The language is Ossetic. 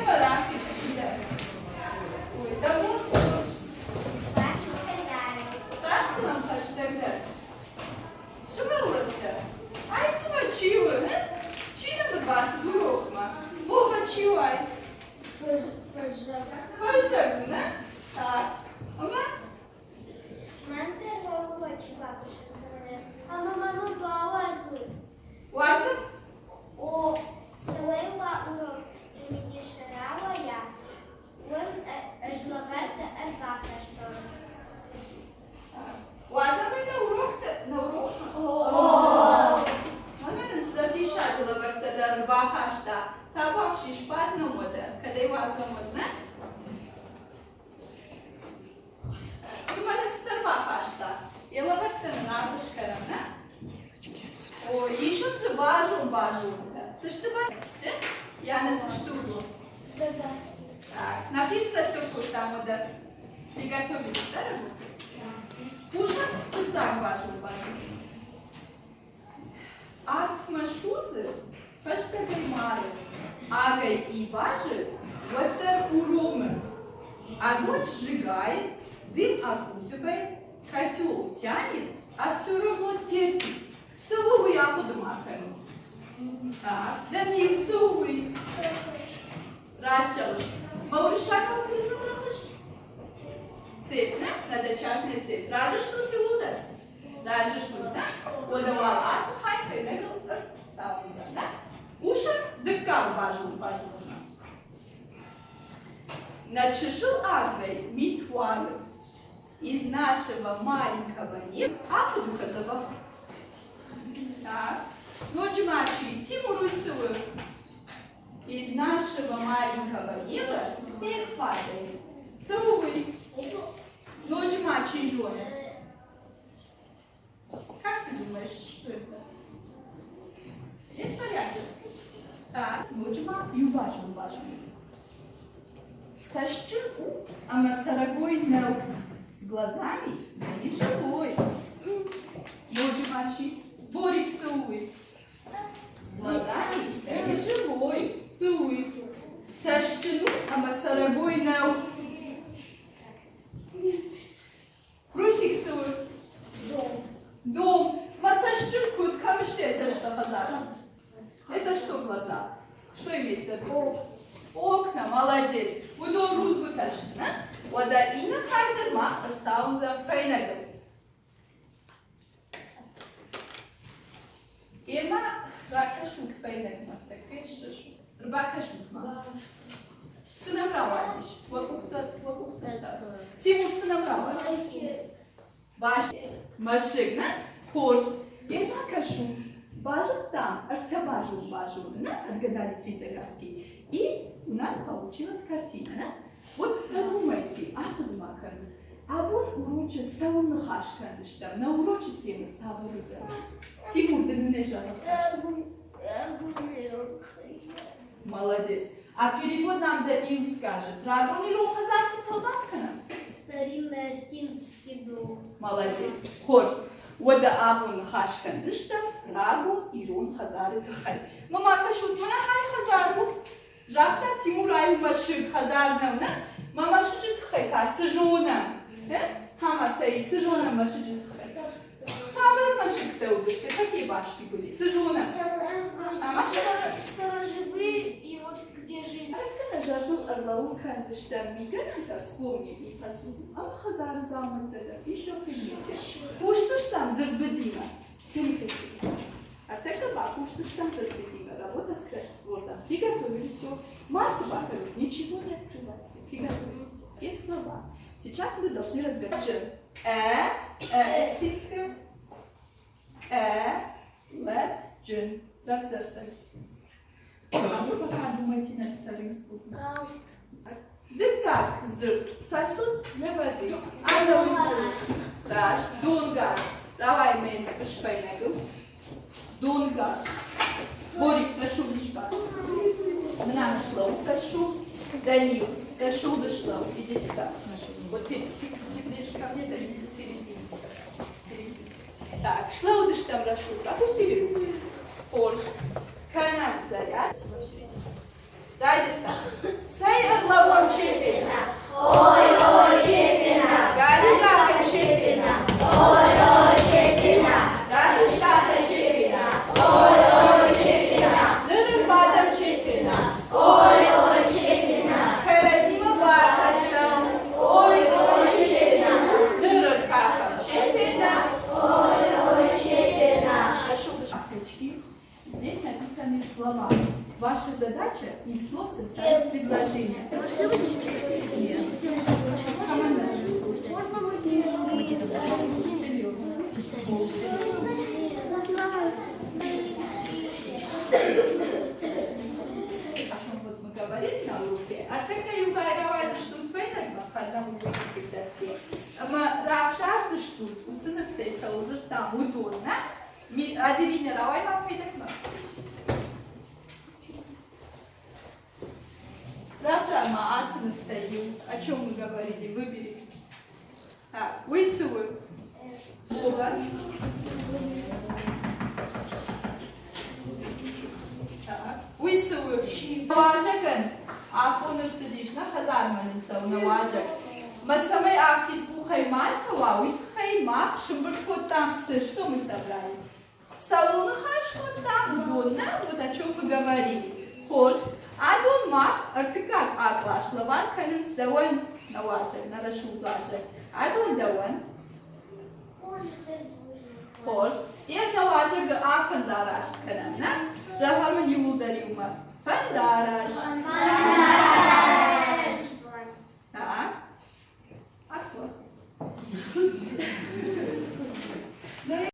мӕ рахиз чи дӕ? Ой, дӕ бон хорз. Бацу нӕм хӕстӕгдӕр. Сывӕллӕттӕ, ай цымӕ чи у? Чи нӕм ӕрбацыд урокмӕ? Вова, чи уай? Фӕззӕг у, нӕ? Так. Ӕмӕ? Мӕн дӕр уӕ бакусын кӕны, ӕмӕ мӕ ма бауадзут. Уадзӕм? О, цӕмӕй уӕ урок цымыдис рауайа, уым ӕз лӕвӕрттӕ ӕрбахастон. Уадзӕм ӕй нӕ уроктӕ, нӕ урокмӕ? Мӕнӕ нын цыдӕр диссаджы лӕвӕрттӕ дӕр ӕрбахаста. Табуафси, сбад нӕм уӕдӕ, кӕд ӕй уадзӕм, уӕд нӕ? Цымӕ нын цыдӕр бахаста? Йӕ лӕвӕрттӕ нын аргъ скӕнӕм, нӕ? О, ис ын дзы базон-базонтӕ. Цы сты базонтӕ? Яна, цы сты уыдон? Так, нӕхи сцӕттӕ кодтам уӕдӕ. Приготовились, да, работать? Хъусӕм фыццаг базон-базон. Артмӕ судзы, фӕстагӕй мары, агӕй ивазы, уӕддӕр уромы. Огонь сжигает, дым окутывает, котел тянет, а все равно терпит. Цы у уый ахъуыды ма кӕнут. Так, Данил, цы у уый? Раст зӕгъыс. Мӕ уырыссагау куыд рахызт? Цепь, нӕ? Надочажная цепь. Разы стут иууылдӕр? Разы стут, нӕ? Уӕдӕ уал ацы хай фӕйнӕгыл ӕрцауындзӕм, нӕ? Хъусӕм дыккаг базон-базонмӕ. Нӕ чысыл арвӕй мит уары. Из нашего маленького неба ахъуыды дзӕбӕх. Так, ноджы ма чи? Тимур уый цы у? Из нашего маленького неба снег падает. Цы у уый? Ноджы ма чи зоны? Как ты думаешь, что это? Есть порядок? Так, ноджы ма иу базон-базон. Цӕстджын у ӕмӕ цӕрӕгой нӕу. С глазами, но не живой. Ноджы ма чи? Борик цы у уый? С глазами, да не живой. Цы у уый? Цӕстджын у ӕмӕ цӕрӕгой нӕу. Русик цы у? Дом. Дом. Мӕ цӕстджын куыд? Кӕм сты йӕ цӕстӕ хӕдзары? Это что глаза? Что имеется в виду? Окна, молодец. Уыдон рудзгуытӕ сты, нӕ? Уӕдӕ иннӕ хай дӕр ма ӕрцауындзӕм фӕйнӕгыл. Ема ракӕсут фӕйнӕгмӕ, Ӕрбакӕсут-ма. Цы нӕм рауадис? Уӕ къухтӕ, уӕ къухтӕ Тимур, цы нӕм рауадис? Баш, мӕсыг, нӕ? Хорз. Ема кӕсут. Базыдтам ӕртӕ базон базоны, нӕ? Отгадали три загадки. И у нас получилась картина, нӕ? Вот подумайте, ахъуыды ма кӕнут. Абон урочы цӕуыл ныхас кӕндзыстӕм? Нӕ урочы темӕ цавӕр уыдзӕн? Тимур, ды нын ӕй зӕгъ. Молодец. А перевод нам Даниил скажет. Рагон ирон хӕдзар куыд тӕлмац кӕнӕм? Старинный Остинский дом. Молодец. Хорз. Уӕдӕ абон ныхас кӕндзыстӕм рагон ирон хӕдзары тыххӕй. Ма ма кӕсут, мӕнӕ хай хӕдзар у. Загъта Тимур, ай у мӕсыг, хӕдзар нӕу, нӕ? Мӕ мӕсыджы тыххӕй та цы зонӕм? Хама, цӕй, цы зонӕм мӕсыджы тыххӕй? Цавӕр мӕсыгтӕ уыдысты, какие башни были, цы зонӕм? Сторожевые и вот где жили. Ныртӕккӕ нӕ зӕрдыл ӕрлӕууын кӕндзыстӕм мигӕнӕнтӕ, вспомним и посуду, ӕмӕ хӕдзары дзаумӕттӕ дӕр, еще предметы. Кусдзыстӕм дзырдбыдимӕ. Семикритика. Ӕртӕккӕ бакусдзыстӕм дзырдбыдимӕ. Работа с кроссвордом. Приготовили все. Мацы бакӕнут, ничего не открывайте. Приготовились все слова. Сейчас мы должны разгадать. Э, э, эстинская. Э, лет, джин. Рӕвдздӕр А вы пока думайте над вторым словом. Дыккаг дзырд сосуд для воды. Раст, донгарз. Давай мӕ ныффыс фӕйнӕгыл. Донгарз. Борик, рӕсугъд сбад. Мынӕг слӕуу, рӕсугъд. Данил, рӕсугъд слӕуу. Иди сюда. Вот ты, ты, ты ближе ко мне, Данил, в середине. В середине. Так, слӕудыстӕм рӕсугъд. Опустили руки. Хорз. Кӕнӕм заряд. Райдыдта. Сӕ слова. Ваша задача из слов составить предложение. Ты будешь писать? Нет. Команда. Можно О чем вот мы говорили на уроке. Ӕртӕккӕ иугай рауайдзыстут фӕйнӕгмӕ, фӕлӕ увидите в доске. Ӕмӕ равзардзыстут уыцы нывтӕй цӕуыл дзырдтам, уыдон, нӕ? Аделина, рауай ма фӕйнӕгмӕ. Равзар ма ацы нывтӕй иу, о чем мы говорили, выбери. Так, уый цы у? Боган. Так, уый цы у? Уазӕгӕн афон ӕрцыдис нӕ хӕдзармӕ нын цӕуы нӕ уазӕг. Мӕ цӕмӕй афтид къухӕй ма цӕуа, уый тыххӕй мах сымбырд кодтам цы, что мы собрали? Цӕуыл ныхас кодтам, уыдон нӕ, вот о чем мы говорили. Хорз, адон мах ӕртыккаг А кълас лӕвар кӕнынц дӕуӕн, нӕ уазӕг, нӕ рӕсугъд уазӕг. Адон дӕуӕн. Хорз. Йе